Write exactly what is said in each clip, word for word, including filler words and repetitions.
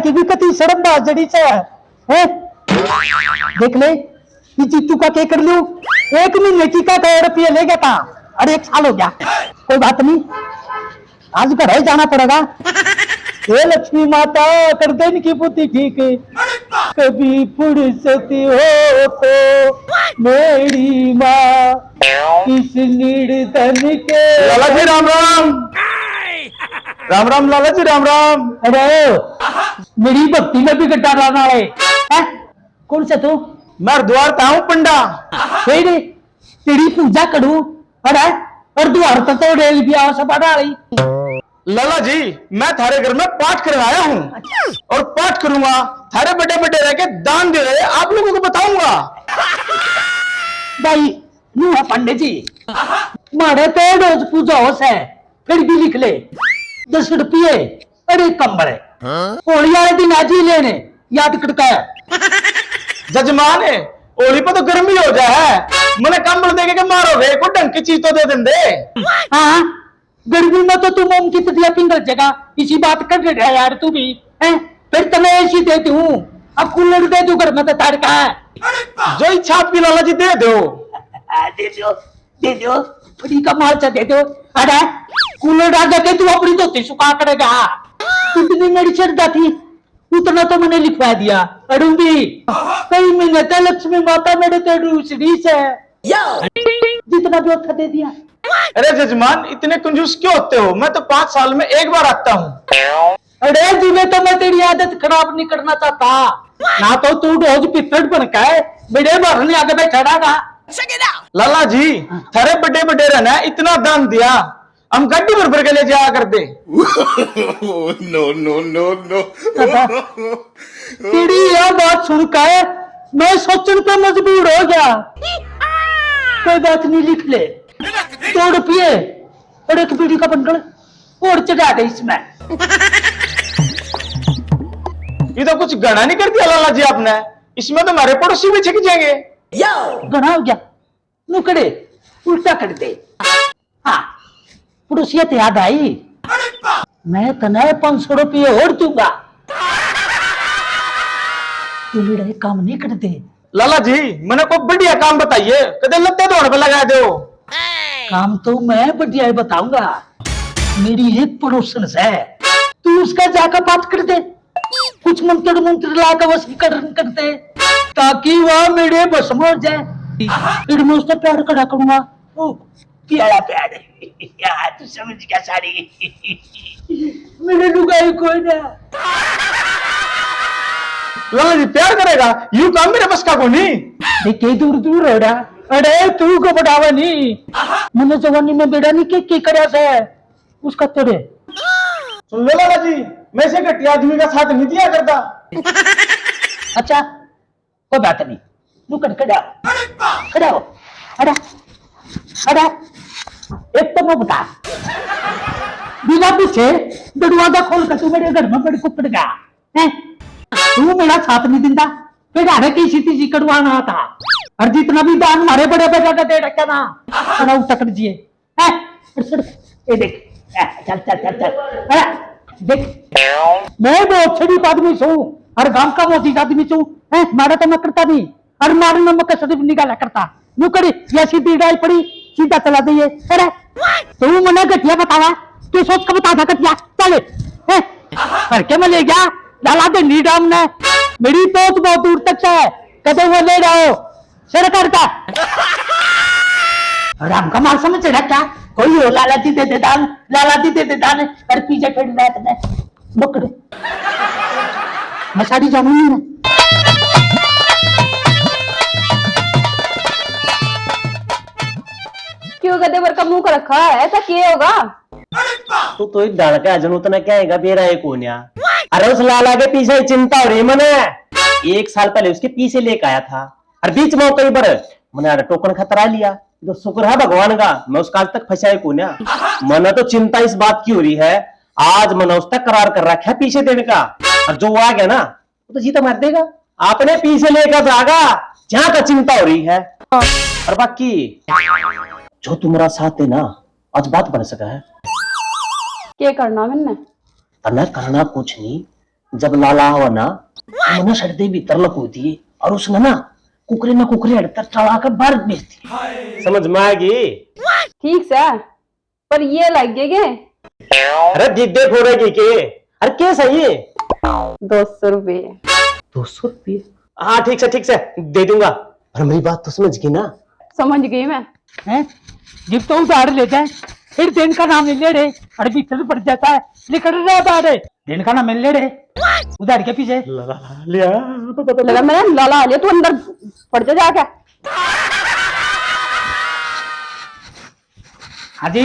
कि भी कति शर्म बात जड़ी से है। देख ले, ये जीतू का के कर लूं? एक महीने की का करोड़ रुपये ले गया था, और एक साल हो गया। कोई बात नहीं, आज घर ही जाना पड़ेगा। हे लक्ष्मी माता, कर दे इनकी बुद्धि ठीक, कभी फुर्सत हो तो मेरी माँ, इस निर्धन के। लाला जी, राम राम। राम राम लाला जी, राम राम। अरे, मेरी भक्ति में भी गड्ढा डालने वाले, हैं? कौन से तू? मैं हरिद्वार तै हूँ पंडा। तेरी, तेरी पूजा करूँ, अरे, हरिद्वार तो, तो रेल भी आओ सब डाली। लाला जी, मैं थारे घर में पाठ करने आया हूँ और पाठ करूंगा, थारे बड़े बड़े रह के दान दे रहे आप लोगों को बताऊंगा। भाई, न्यू है पंडित जी, मारे तो रोज पूजा हो से, फिर भी लिख ले दस रुपये। अरे कंबल, होली वाले दिन आज ही लेने याद कटका है। जजमान, होली पे तो गर्मी हो जाए है, मने कंबल देके के मारोगे, कोई ढंग की चीज तो दे देंदे। हाँ, गर्मी में तो तू मोम की तदिया पिघल जाएगा, इसी बात कर रहा है यार तू भी, हैं? फिर तने एसी दे दूं, अब कूलर दे दूं घर में तो तार का है। जो इच्छा आपकी लाला जी दे दो। दे दो, दे दो, फ्री का माल सा दे दो। अरे, कूलर डाल के तू अपनी धोती सुखा करेगा। इतनी मेरी श्रद्धा थी, उतना तो मैंने लिखवा दिया। अरुण भी, कई महीने तक लक्ष्मी माता मेरे ते रूस रही से। जितना भी था दे दिया। अरे जजमान, इतने कंजूस क्यों होते हो? मैं तो पाँच साल में एक बार आता हूँ। अरे जिन्हें तो मैं तेरी आदत खराब नहीं करना चाहता, ना तो तू रोज पित्तड़ बन के मेरे भरने आगे बैठा रहा। लाला जी, थारे बड़े बड़े रहना इतना दान दिया, हम गाड़ी भर भर के ले जाया करते। No, no, no, no। तेरी यह बात सुनकर मैं सोचने पे मजबूर हो गया। कोई बात नहीं, लिख ले, दो रुपये और एक बीड़ी का बंडल और चढ़ा दे इसमें। ये तो कुछ घना नहीं कर दिया लाला जी आपने, इसमें तो हमारे पड़ोसी भी छिक जाएंगे। घना हो गया, नुकड़े उल्टा कर दे। हाँ, पड़ोसिया ते याद आई, मैं तने पाँच सौ रुपये और दूंगा। तू मेरा एक काम नहीं कर दे। लाला जी, मैंने कोई बढ़िया काम बताइए, कदे लत्ते धोने पे लगा दो। काम तो मैं बढ़िया ही बताऊंगा। मेरी एक पड़ोसन से, तू उसका जाकर बात कर दे, कुछ मंत्र मंत्र लाकर वशीकरण कर दे, ताकि वह मेरे बस में हो जाए। फिर मैं उससे प्यार करा करूंगा। ओ, प्यारा प्यार। यार, तू समझ गया सारी। मेरे लुगाई कोई ना। लाला जी प्यार करेगा, यू काम मेरे बस का कोनी। देखे दूर दूर हो रहा। अरे तू को बढ़ावा नहीं। मैंने जवानी में बेड़ा नहीं के, के करया से। उसका तेरे। सुन लो लाला जी, मैं ऐसे घटिया आदमी का साथ नहीं दिया करता। अच्छा, कोई बात नहीं, तू कर खड़ा हो। खड़ा हो। अरे, अरे, एक तो मैं बता, बिना पूछे दरवाजा खोल कर तू मेरे घर में बड़ कुकड़ गया, हैं? तू मेरा साथ नहीं दिंदा, फिर अरे की सीटी जी कड़वाना था। और जितना भी दान मारे बड़े बेटा का दे रखा ना, अरे उठा कर जिए। हैं? उठ, उठ। ये देख। ए, चल, चल, चल, चल। अरे, देख। मैं बहुत शरीफ आदमी छूं, और गांव का मोदी आदमी छूं। हैं? मारा तो मैं करता नहीं, और मारना मैं कसर भी निकाला करता। न्यू करी, या सीधी डाल पड़ी, सीधा चला जाइए। अरे, तू मने घटिया बतावा, तू सोच के बता था घटिया। चल, हैं? भर के मैं ले गया, डाला दे नी डाम ने। मेरी पहुंच बहुत दूर तक है, कदे वो ले जाओ। सरकार का राम का माल समझ रहा क्या? कोई हो लाला जी दे दे दान, लाला जी दे दे दान, और पीछे फिर रात में बकरे। मैं साड़ी जानू नहीं ना। क्यों गधे पर का मुंह कर रखा है, ऐसा क्या होगा? तू तो एक डाल के अजन उतना क्या हैगा, बेरा एक होन्या। अरे उस लाला के पीछे ही चिंता हो रही मने। एक साल पहले उसके पीछे लेके आया था, और बीच में कई बार मैंने अरे टोकन खतरा लिया। तो शुक्र है भगवान का, मैं उसका आज तक फंसाया कोन्या। मने तो चिंता इस बात की हो रही है, आज मैंने उसका करार कर रखा है पीछे देने का, और जो वो आ गया ना, वो तो जी तो मार देगा। आपने पीछे लेकर जागा, जहां का चिंता हो रही है। और बाकी जो तुम्हारा साथ है ना, आज बात बन सका है। क्या करना मैंने? तने करना कुछ नहीं, जब लाला आवा ना, तो मने सड़दे भीतर लको दिए और उसने ना कुकरे ना कुकरे हड़तर चला के बाहर भेज दी। समझ में आएगी? ठीक से, पर ये लग गए के? अरे दीदे फोड़ेगी के? अरे के सही? दो सौ रुपये। दो सौ रुपये? हाँ, ठीक से, ठीक से दे दूंगा। और मेरी बात तो समझ गई ना? समझ गई मैं। हैं? जब तो उधार लेता है, फिर देने का नाम नहीं ले रहे, और भीतर पड़ जाता है, निकल रहा बाहर। देने का नाम नहीं ले रहे, उधार के पीछे। ला, ला, ला, लिया। लगा मैंने लाला आ लिया, तू अंदर पड़ जा जाके। हाँ जी,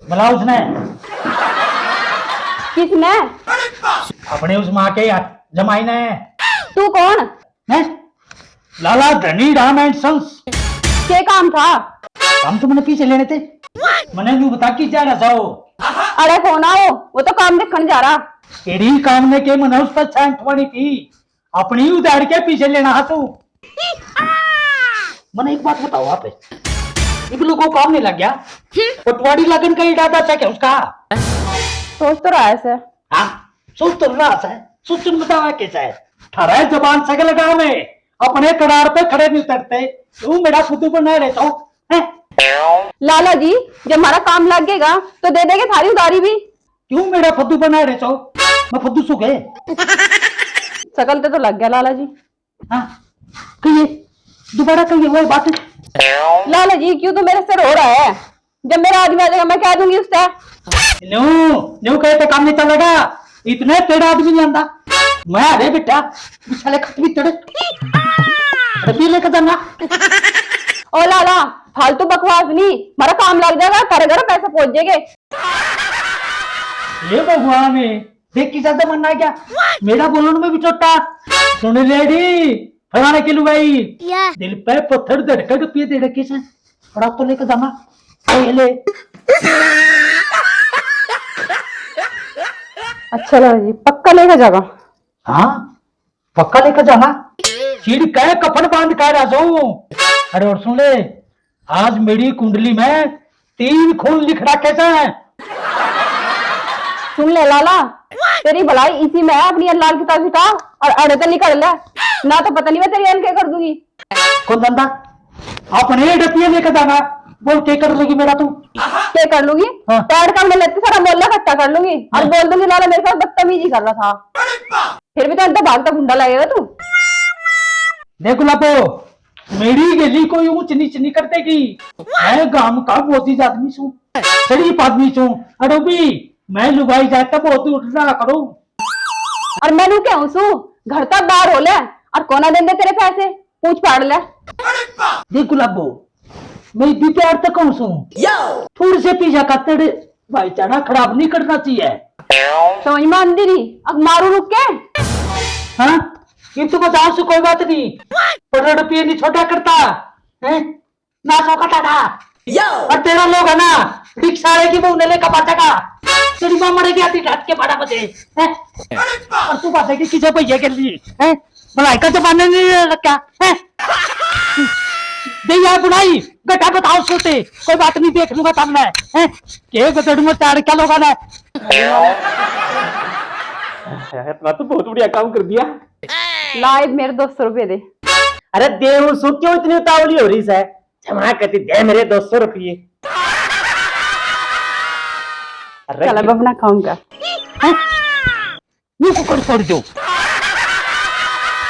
बुलाओ उसने। किसने? अपने उस माँ के जमाई ने। तू कौन? हैं? लाला धनी राम एंड सन्स। के काम था? काम तो मैंने पीछे लेने थे। मैंने न्यू बता कि जा रहा जाओ। अरे कौन आओ, वो तो काम देखने जा रहा। तेरी काम ने के मैंने उस पर छांट पड़ी थी। अपनी उधार के पीछे लेना है तू। मैंने एक बात बताओ आप, इब लोगों को काम नहीं लग गया? पटवारी लगन का इरादा था क्या उसका? सोच तो रहा है सर। हाँ, सोच तो रहा है। सोचन बतावा कैसा है? थारा जबान सगल गांव में अपने कड़ार पे खड़े नहीं उतरते। तू मेरा फुद्दू बना रहे तो, हैं? लाला जी, जब हमारा काम लग गएगा तो दे देंगे थारी उधारी भी। क्यों मेरा फद्दू बना रहे सो? मैं फद्दू सू गए? शकल तो, तो लग गया लाला जी। हाँ, कहिए, दोबारा कहिए वही बात। लाला जी, क्यों तो मेरे सर हो रहा है, जब मेरा आदमी आ जाएगा मैं कह दूंगी उससे। न्यू, न्यू कहे तो काम नहीं चलेगा, इतने तेरा आदमी नहीं आंदा। मैं, अरे बेटा, साले खत भी तेरे, अरे पी लेके जाना। ओ लाला, फालतू बकवास नहीं, हमारा काम लग जाएगा, थारे घर पैसे पहुंच जाएंगे। हे भगवान, देख किसा जमाना आ गया, मेरा बोलन में भी छोटा। सुन लेडी, फलाने की लुगाई, या। दिल पे पत्थर धड़कन पिए दे रखे से, बड़ा तो लेके जाना। ए, ले। अच्छा लाला जी, पक्का लेके जागा? हाँ, पक्का लेके जाना। चीड़ के कफन बांध के आ जाऊं। अरे और सुन ले, आज मेरी कुंडली में तीन खून लिख रखे से। सुन ले लाला, तेरी भलाई इसी में है, अपनी लाल किताब किताब और अड़े तो निकल ले, ना तो पता नहीं मैं तेरी एल के कर दूंगी। कौन धंधा? अपने डपिए लेकर जाना, बोल के कर लेगी मेरा तू? के कर लूंगी? हाँ। पैर का मैं लेती सारा मोहल्ला इकट्ठा कर लूंगी और हाँ। बोल दूंगी लाला मेरे साथ बदतमीजी कर रहा था। फिर भी तो अंदर भागता गुंडा लगेगा तू। देख गुलाबो, मेरी गेली कोई ऊंच नीच नहीं कर देगी। मैं गांव का मोदी आदमी सूं, शरीफ आदमी सूं। अरे भी मैं लुगाई जाता बहुत दूर रहा करूं। और मैं नू कहूं सूं, घर तक बाहर हो ले और कोना देंदे तेरे पैसे, पूछ फाड़ ले। देख गुलाबो, मैं इतनी प्यार तक कहूं सूं, थोड़े से पीछा खातर भाईचारा खराब नहीं करना चाहिए। समझ में आंदी नहीं, अब मारू रुक के। हाँ, ये तो बताओ से कोई बात नहीं, पर रुपये नहीं छोटा करता है। ना सौखा था। और तेरा लोग है ना, रिक्शा वाले की बहू ने लेकर भाजेगा। तेरी माँ मरेगी आधी रात के बारह बजे, हैं? और तू भाजेगी किसे भैया के लिए, हैं? भलाई का जमाना नहीं रह रखा, हैं? दे यार बुढ़ाई, बेटा बताओ सोते, कोई बात नहीं, देख लूंगा तब मैं, हैं? के गदड़ में चाड़ क्या लोगा ने? इतना तो बहुत बढ़िया काम कर दिया। ला, इब मेरे दो सौ रुपये दे। अरे देव सु, क्यों इतनी उतावली हो रही है? जमा करती दे मेरे दो सौ रुपये। अरे चल, अब अपना काम कर। हैं? ये कुकर छोड़ दो।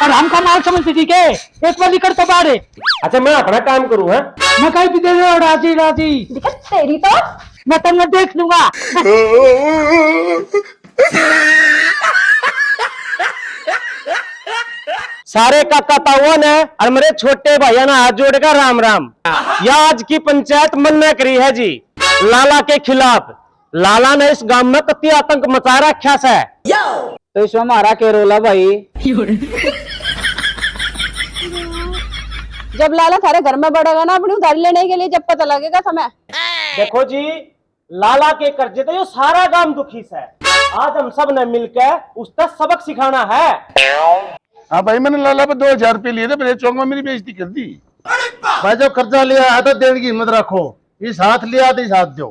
और हमका माल समझती थी के? एक बार निकल तो बाहर। अच्छा, मैं अपना काम करूँ, हाँ? मैं कहीं भी दे दो, राजी, राजी। दिक्कत तेरी तो। मैं तो मैं देख लूंगा। सारे काका ताऊआ ने और मेरे छोटे भाइयों ने हाथ जोड़कर राम राम। या आज की पंचायत मन ने करी है जी, लाला के खिलाफ। लाला ने इस गांव में कत्ती आतंक मचा रखा से। तो इसमें हमारा के रोल है भाई? जब लाला थारे घर में बढ़ेगा ना अपनी उधारी लेने के लिए, जब पता लगेगा समय। देखो जी, लाला के कर्जे तो यो सारा गांव दुखी से। आज हम सब ने मिलकर उसका सबक सिखाना है। हाँ भाई, मैंने लाला पे दो हजार रुपये लिए थे, मेरे चौंगा मेरी बेइज्जती कर दी। भाई, जो कर्जा लिया है तो देने की हिम्मत रखो, इस हाथ लिया तो इस हाथ दो।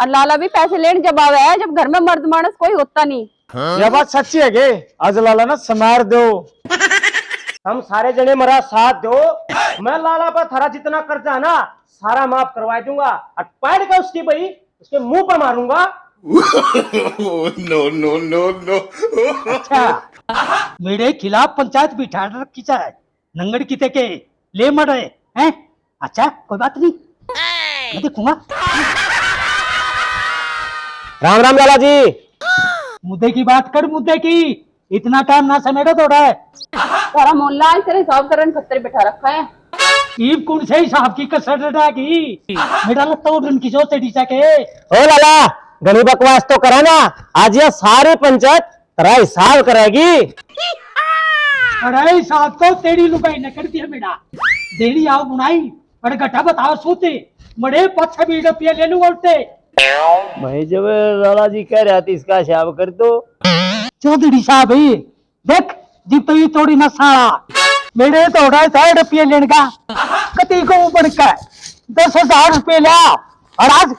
और लाला भी पैसे लेने जब आवे है, जब घर में मर्द मानस कोई होता नहीं। यह बात सच्ची है के? आज लाला ना समार दो। हम सारे जने मरा साथ दो। मैं लाला पर थारा जितना कर्जा है ना, सारा माफ करवा दूंगा। और पैड़ का उसकी भाई, उसके मुंह पर मारूंगा। No, no, no, no। अच्छा, मेरे खिलाफ पंचायत बिठा रखी है नंगड़ किते के, ले मर रहे हैं। अच्छा, कोई बात नहीं, मैं देखूंगा। राम राम लाला जी। मुद्दे की बात कर, मुद्दे की। इतना टाइम ना समेटो थोड़ा। सारा मोहल्ला इस तरह हिसाब करन खत्तर बैठा रखा है। ईब कौन से हिसाब की कसर रटा गई? मेरा लगता उड़न की जो तेरी सके। ओ लाला, घणी बकवास तो करे ना। आज यह सारी पंचायत तेरा हिसाब करेगी। अरे हिसाब तो तेरी लुगाई ने कर दिया मेरा। देरी आओ बुनाई, पर घटा बताओ सूते। मड़े पाछे भी रुपये ले लूंगा उठते। भाई जब लाला जी कह रहा था इसका हिसाब कर दो। चौधरी साहब ही देख, जीतो ही थोड़ी ना साला। मेरे तो उड़ा साठ रुपये लेने का, कति को बनकर दस हजार रुपये लिया। और आज,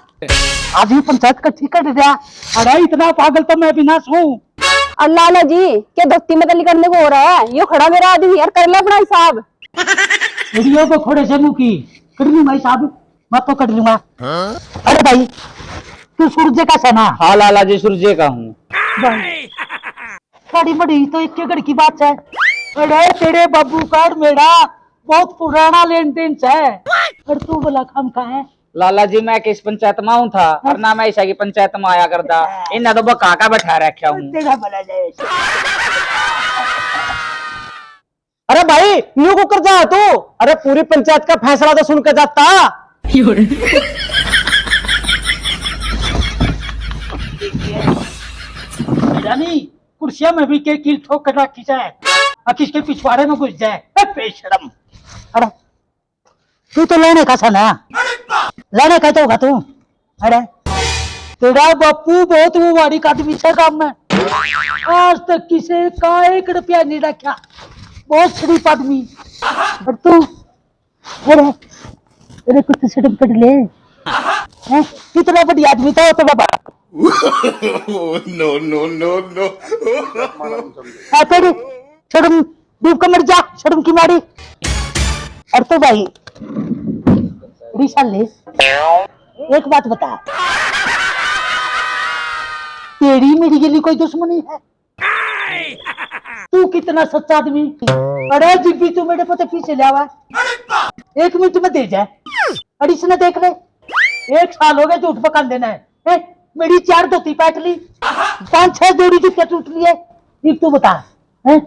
आज ये पंचायत इकट्ठी कर दिया। अरे इतना पागल तो मैं भी ना सूं। और लाला जी, के धोती में तली करने को हो रहा है? यो खड़ा मेरा आदमी यार, कर ले अपना हिसाब। वीडियो को खोड़े से मुंह की कर लूं भाई साहब, मैं तो कर लूंगा। अरे भाई, तू सूरजे का से ना? हाँ लाला जी, सूरजे का हूँ। भाई, साड़ी मड़ी तो एक के घर की बात है। अरे तेरे बाबू का और मेरा बहुत पुराना लेन देन है। और तू भला खाम खा है? लाला जी, मैं किस पंचायत में आऊं था और ना मैं ईसा की पंचायत में आया करता। इन्हें तो बका का बैठा रखा हूँ। तेरा भला जाए। अरे भाई, न्यू को कर जा तू। अरे पूरी पंचायत का फैसला तो सुन के जाता। रानी, कुर्सियां में भी के कील ठोक कर रखी जाए, और किसके पिछवाड़े में घुस जाए। ए, बेशरम। अरे, तू तो लेने का सा ना, लेने का तो होगा तू। अरे, तेरा बापू बहुत वो वाड़ी का आदमी से काम में, आज तक किसी का एक रुपया नहीं रखा, बहुत शरीफ आदमी। और तू, अरे, तेरे कुछ शर्म कर ले। हैं? कितना बड़ी आदमी था तो बाबा। No, no, no, no। आ, तेरी शर्म, डूब के मर जा, शर्म की मारी। और तो भाई, रिशा ले, एक बात बता, तेरी मेरी के लिए कोई दुश्मनी है? तू कितना सच्चा आदमी। अरे जिब्बी तू मेरे पते पीछे ले आवा, एक मिनट में दे जाए। अरे इसने देख ले, एक साल हो गया झूठ पकान देना है। ए, मेरी चार धोती पैट ली, पांच छह जोड़ी जूते टूट लिए। ये तू बता, हैं?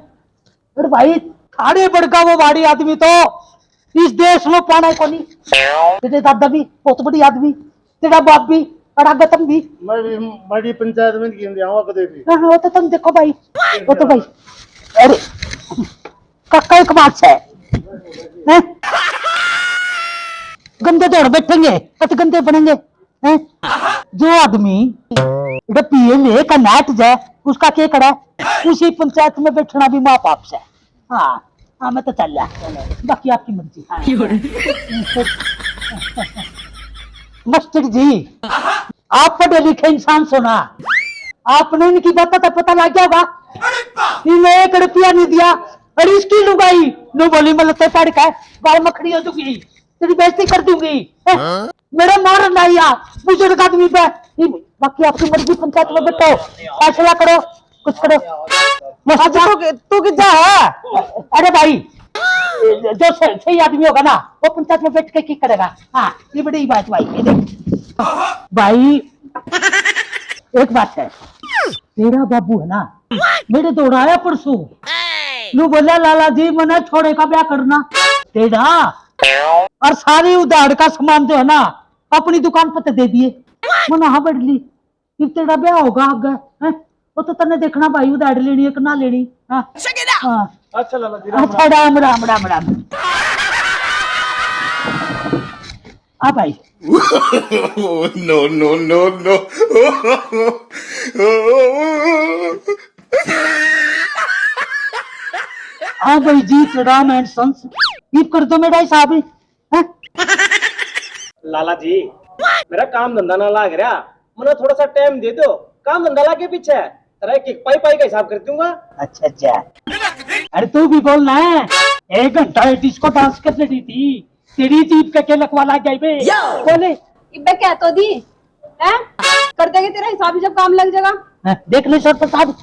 अरे भाई, थारे बड़का वो बाड़ी आदमी तो इस देश में पाना कोनी। तेरे दादा भी बहुत बड़ी आदमी, तेरा बाप भी, और आगे तुम भी। मैं भी बड़ी पंचायत में नहीं गिन रहा हूँ कदे भी। हाँ, हाँ, वो तो तुम देखो भाई, वो तो भाई। अरे, काका एक बात है, हैं? गंदे दौड़ बैठेंगे, कत गंदे बनेंगे, हैं? जो आदमी रपिये में का नाट जाए, उसका के करा? उसी पंचायत में बैठना भी माँ बाप से। हाँ, हाँ, मैं तो चल रहा, बाकी आपकी मर्जी। हाँ। मास्टर जी, आप पढ़े लिखे इंसान सो ना, आपने इनकी बातों का पता लग गया होगा। इन्हें एक रुपया नहीं दिया, और इसकी लुगाई नो बोली, मैं लत्ते पड़ के गाल मखड़ियों दूंगी, तेरी बेइज्जती कर दूंगी। हैं? मेरा मार ना आया, बुजुर्ग आदमी पे। ये बाकी आपकी मर्जी, पंचायत में बैठो, फैसला करो, कुछ करो। बस आज जा। तू कि-, तू कि जा है? अरे भाई, जो सही, सही आदमी होगा ना, वो पंचायत में बैठ के की करेगा? हाँ, ये बड़ी बात भाई, ये देख। भाई, एक बात है, तेरा बाबू है ना, मेरे दौड़ आया परसों, न्यू बोला, "लाला जी, मने छोड़े का ब्याह करना।" तेरा और सारी उधार का सामान जो है ना, अपनी दुकान पर तो दे दिए, मना हाँ बढ़ ली। फिर तेरा ब्याह होगा आगे, हैं? वो तो तन्ने देखना भाई, उधार लेनी है कि ना लेनी। हाँ। हाँ। अच्छा लाला जी, राम अच्छा, राम। राम, राम, राम, राम। आ भाई। No, no, no, no। हाँ भाई, जीत राम and sons, ये कर दो मेरा हिसाब ही। हैं? लाला जी, मेरा काम धंधा ना लाग रहा, मने थोड़ा सा टाइम दे दो, काम धंधा लागे पीछे। अरे, एक एक पाई पाई का हिसाब कर दूंगा। अच्छा, अच्छा। अरे, तू भी बोल ना। एक घंटा डिस्को डांस कर रही थी, तेरी जीभ का क्या लकवा लग गई बे? बोले। इबे कह तो दी, हैं? कर देंगे तेरा हिसाब, जब काम लग जाएगा। हाँ, देख ले सरपंच साहब,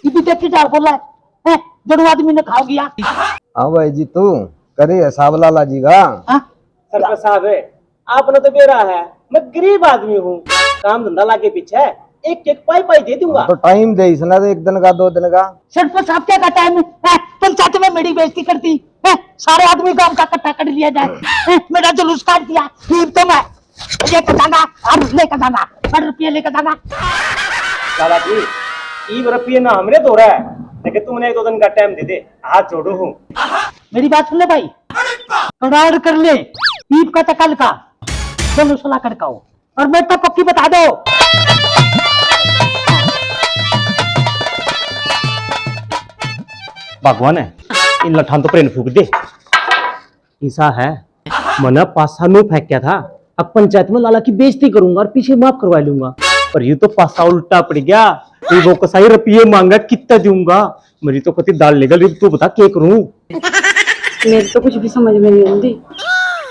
ये भी देखी जा बोला है, हैं? जड़ू आदमी ने खाओ गया। हाँ भाई जी, तू करे हिसाब लाला जी का। हाँ? सरपंच साहब, आपने तो बेरा है, मैं गरीब आदमी हूँ, काम धंधा लागे पीछे एक एक पाई पाई दे दूंगा। हाँ, तो टाइम दे इसने तो, एक दिन का, दो दिन का। सरपंच साहब, क्या का टाइम है? हैं? पंचायत में मेरी बेइज्जती कर दी, हैं? सारे आदमी गांव का इकट्ठा कर लिया जाए, हैं? मेरा जुलूस काट दिया, फिर तो मैं ये कटांगा और ले कटांगा, और रुपये ले कटांगा। लाला जी, ईब रुपये ना हमरे दो रहा है, लेकिन तुमने एक दो दिन का टाइम दे दे, हाथ जोड़ू हूँ। मेरी बात सुन ले भाई, करार कर ले, ईब का तो कल का, दोनों सलाह कर का हो, और मैं तो पक्की बता दो। भगवान है, इन लठान तो प्रेम फूक दे। ईसा है, मने पासा नू फेंक्या था, अब पंचायत में लाला की बेइज्जती करूंगा और पीछे माफ करवा लूंगा। पर यू तो पासा उल्टा पड़ गया, ये वो कसाई रुपये मांगा, कितना दूंगा? मेरी तो कति दाल निकल रही, तू बता के करूं? मेरी तो कुछ भी समझ में नहीं आती।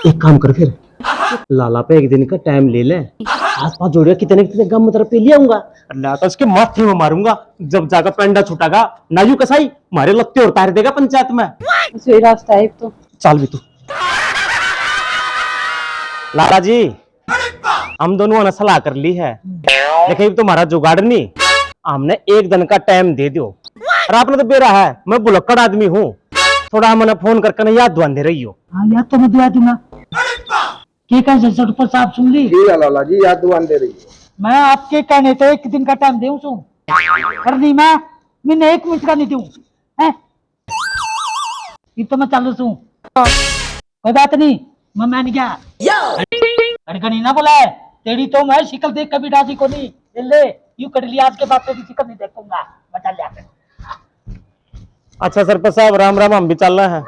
एक काम कर फिर, लाला पे एक दिन का टाइम ले ले, हाथ पाँव जोड़ के कितने कितने गम तेरे पे ले आऊंगा, अल्लाह तो उसके माथे में मारूंगा, जब जाकर पेंडा छुटागा ना यू कसाई मारे लत्ते और तार देगा पंचायत में। बस यही रास्ता है एक तो। चल भी तू। लाला जी, हम दोनों ने सलाह कर ली है, लेकिन अब तुम्हारा जुगाड़ नहीं, हमने एक दिन का टाइम दे दो। और आपने तो बेरा है, मैं भुलक्कड़ आदमी हूँ, थोड़ा मैंने फोन करके ना याद दुआंदे रहियो। हाँ, याद तो मैं दुआ दूंगा। के कहे सरपंच साहब, सुन ली? जी हाँ लाला जी, याद दुआंदे रहियो। मैं आपके कहने तो एक दिन का टाइम देऊं सू, पर नहीं, मैं महीने एक मिनट का नहीं दूं। हैं? ये तो मैं चालू सू। कोई बात नहीं, मैं मान गया। अड़गनी ना बोला है, तेरी तो मैं शिकल देख कभी राजी को नहीं। ले, यू कर लिया, आज के बाद तेरी शिकल नहीं देखूंगा। बता लिया कर। अच्छा सरपंच साहब, राम राम, हम भी चल रहे हैं।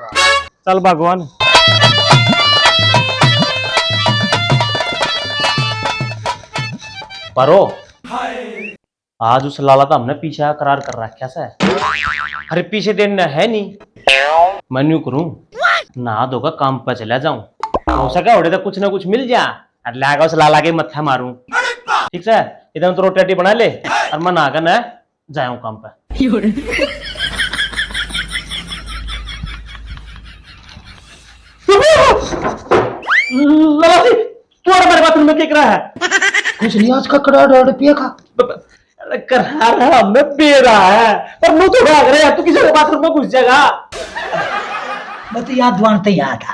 चल भगवान। परो, आज उस लाला तो हमने पीछे करार कर रखा से। अरे पीछे दिन है नहीं, मैं न्यू करूं, नहा धोकर काम पे चला जाऊं, हो सके ओड़े तो कुछ ना कुछ मिल जा। अरे लागा उस लाला के मत्थे मारूं। ठीक से, इधर तो रोटी राटी बना ले और मैं नहा कर ना जाऊं काम पे। लाला जी, तू और हमारे बाथरूम में क्या कर रहा है? कुछ नहीं, आज का कड़ा डर पिया का। ब-, ब-, अरे करार हमें पी रहा है, पर मुंह तो भाग रहा है, तू किसी के बाथरूम में घुस जाएगा। मैं तो याद दुआन ते याद आ।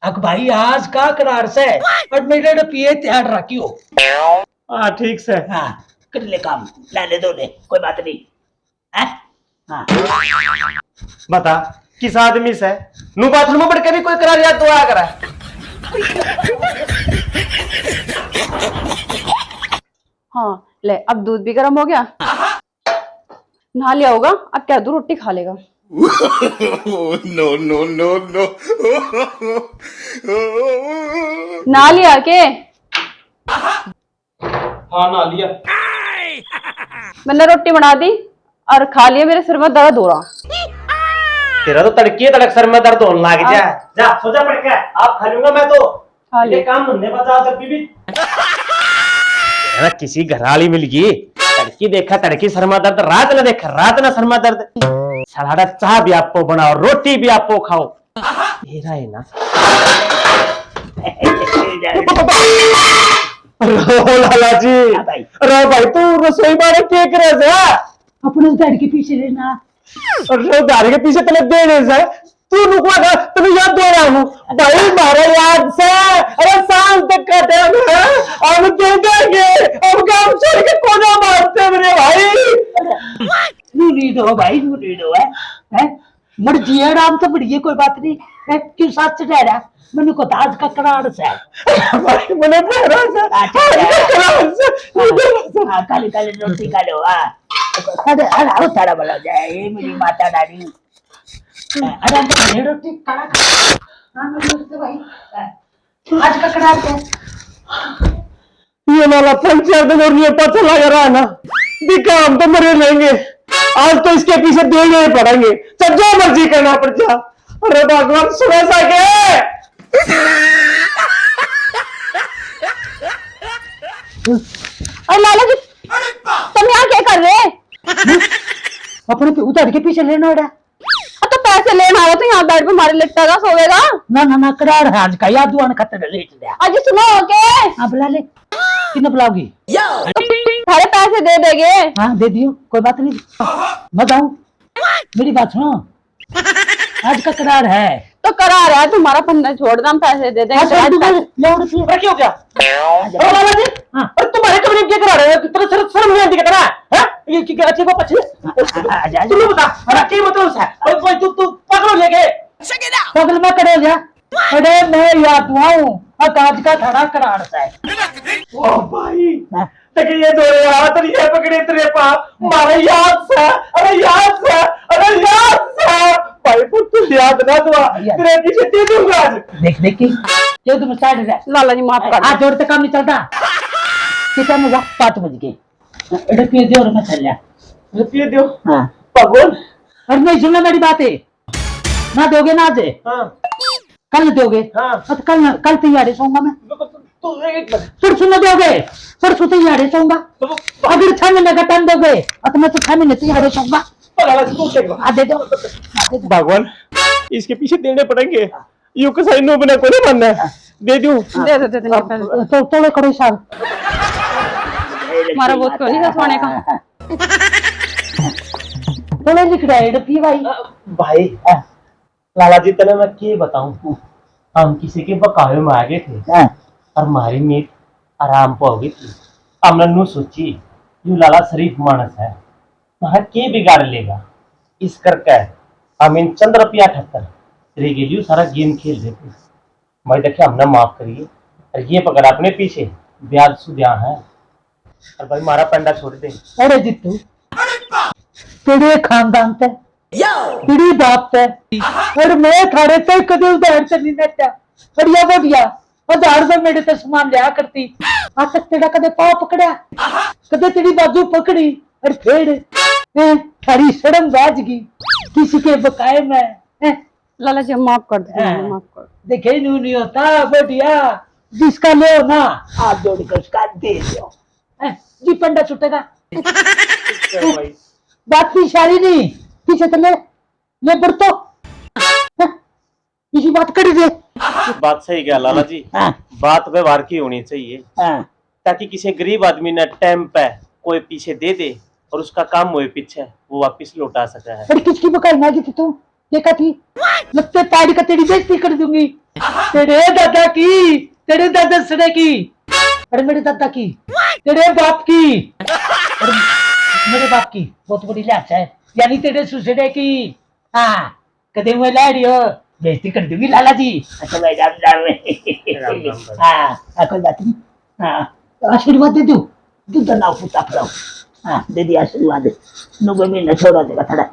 अक भाई, आज का करार से, पर मेरे लिए पिए तैयार रखियो। हाँ, ठीक से। हाँ, कर ले काम, ले ले दो ले, कोई बात नहीं। हैं? हाँ। बता, किस आदमी से नू बाथरूम में पड़ के भी कोई करार याद तो आया करा? हाँ, ले, अब दूध भी गर्म हो गया। नहा लिया होगा, अब क्या तू रोटी खा लेगा? No, no, no, no। नहा लिया के? हाँ, नहा लिया। मैंने रोटी बना दी और खा लिया, मेरे सिर में दर्द हो रहा। तेरा तो तड़के तड़क सर में दर्द होने लग जा। हाँ। जा, सो जा पड़ के, आप खा लूंगा मैं तो। खा ले। ये काम धंधे बचा जब भी, भी। तेरा किसी घर वाली मिल गई, तड़की देखा तड़की सर में दर्द, रात ना देखा रात ना सर में दर्द। सलाड़ा चाह भी आपको बनाओ, रोटी भी आपको खाओ। तेरा है ना। अरे ओ लाला जी, हाँ भाई। अरे भाई, तू रसोई बारे के करे जा? अपने उधार के पीछे रहना। अरे उधार के पीछे तने देने से तू नुकवा था, तने याद दे रहा हूँ भाई, मारा याद से। अरे शाम तक का टाइम है, हम दे देंगे, हम काम छोड़ के कोना मारते मेरे भाई। न्यू नीड हो भाई, न्यू नीड हो है, हैं? मर्जी है, आराम से बढ़िए, कोई बात नहीं। ए, क्यों साथ से जा रहा? मैंने को दाज का करार से। भाई, मैंने पैरा से। अच्छा, आज का करार से। हाँ, हाँ, काली, काली रोटी खा लो, हाँ। अरे, अरे, आओ, तारा भला हो जाए, ये मेरी माता रानी। अरे, अरे, रोटी खा। हाँ, मैं रोटी तो भाई। आज का करार क्या? ये वाला पंचायत और ये पता लग रहा है ना, दिखा हम तो मरे लेंगे। आज तो इसके पीछे देने ही पड़ेंगे, चाहे जो मर्जी करना पड़ जा। अरे भगवान, सुना सा के? अरे लाला जी, तुम यहाँ क्या कर रहे? अपने पे उधर के पीछे लेना है। अब तो पैसे लेना आया तो यहाँ बेड पे मारे लेटेगा, सोवेगा? ना ना ना, करार है आज का, याद दुआन खातर लेट लिया। अजी सुनो के? हाँ, बुला ले। किन्ने बुलाओगी? थारे पैसे दे देंगे। हाँ, दे दियो, कोई बात नहीं। मैं जाऊँ? मेरी बात सुनो, आज का करार है। तो करार है, तुम्हारा फंदा छोड़ दे, हम पैसे दे देंगे। हाँ, चल, तू बोल, ले और रुपये। अरे, क्या हो गया? अरे, लाला जी, हाँ। अरे, तुम्हारे कमरे में क्या करा रहे हो? तेरे सर, शर्म नहीं आती क्या तेरा? हैं? ये क्या, क्या, अच्छे को पछले? आ, आ, आ, आ, तुम लोग बता, अरे, क्या मतलब है? भाई, भाई, तू, तू पागल हो गया क्या? पागल मैं करे हो गया? अरे, मैं याद दुआऊं, आज का थारा करार है। ओ भाई, हाँ। तक ये दो हाथ नहीं है पकड़े तेरे पा, मारे याद सा, अरे याद सा, अरे याद सा। भाई, तू, तू याद ना दुआ, याद। तेरे पीछे दे दूंगा आज। देख, देख के, क्यों तुम साइड रहे? लाला जी, माफ कर दो। हाथ जोड़ के काम नहीं चलता। कितना में वक्त पाँच बज गए। रुपये दो और मैं चल जा। रुपये दो? हाँ। भगवान। और नहीं, सुनना मेरी बात है। ना दोगे ना आज। हाँ। कल दोगे? हाँ। तो कल, कल तैयार ही सोऊंगा मैं। तो, तो, तो एक मिनट। परसों ना दोगे? परसों तैयार ही सोऊंगा। तो वो अगर छह महीने का टाइम दोगे, तो मैं तो छह महीने तैयार ही सोऊंगा। पर आज तू क्या? आ, दे दो। आ, दे दो। भगवान, इसके पीछे देने पड़ेंगे। यू कसाई नो बिना कोनी मानना है। दे दूं? दे दो, दे दो, निकाल दो। तो, तो, तो करो साहब। हमारा बहुत कोनी था सोने का। तो ले लिख रहा है, डब्बी भाई। भाई, हाँ। लाला जी, तने मैं के बताऊं, हम किसी के बकावे में आ गए थे हाँ। और हमारी नींद आराम पे हो गई थी। हमने नू सोची, यू लाला शरीफ मानस है, म्हारा के बिगाड़ लेगा। इस करके हम इन चंद रुपया खातर तेरे के लिए सारा गेम खेल रहे थे। भाई देखे, हमने माफ करिए, और ये पकड़ अपने पीछे ब्याज सुध्या है। और भाई, मारा पंडा छोड़ दे। अरे जीतू, तेरे खानदान ते, तेरी बाप ते, और मैं थारे ते कदे उधार ते नहीं नटा। और या बढ़िया, उधार से मेरे ते सामान लिया करती। आज तक तेरा कदे पाँव पकड़ा, कदे तेरी बाजू पकड़ी, और फिर, हैं, थारी शर्म बाज गई, किसी के बकाए में, हैं? लाला जी, माफ कर दो, हाँ। माफ कर दो। देखे, न्यू नहीं होता, बढ़िया, जिसका ले हो ना, हाथ जोड़ के उसका दे दो। हैं, जी पंडा छूटेगा। चलो भाई। बात की इशारी नहीं, पीछे चले, ले बढ़ तो। हैं, इसी बात कर दे। बात सही कहा लाला जी, हाँ। बात व्यवहार की होनी चाहिए, हाँ। ताकि किसी गरीब आदमी ने टाइम पे कोई पीछे दे दे और उसका काम हुए पीछे वो वापस लौटा सका है। अरे किसकी बकाई मांगी थी तू? देखा थी, लत्ते ताड़ी का तेरी बेइज्जती कर दूंगी। तेरे दादा की, तेरे दादा सड़े की, अरे मेरे दादा की, तेरे बाप की, अरे मेरे बाप की बहुत बड़ी लाश है, यानी तेरे सुसड़े की। हाँ, कदे मैं ला रही हो, बेइज्जती कर दूंगी लाला जी। अच्छा भाई, राम राम। राम राम भाई। हाँ, हाँ, कोई बात नहीं। हाँ, आशीर्वाद दे दो, दूध ना फूटा फड़ाओ। हाँ, दे दिया आशीर्वाद। नब्बे महीने छोड़ा देगा थोड़ा।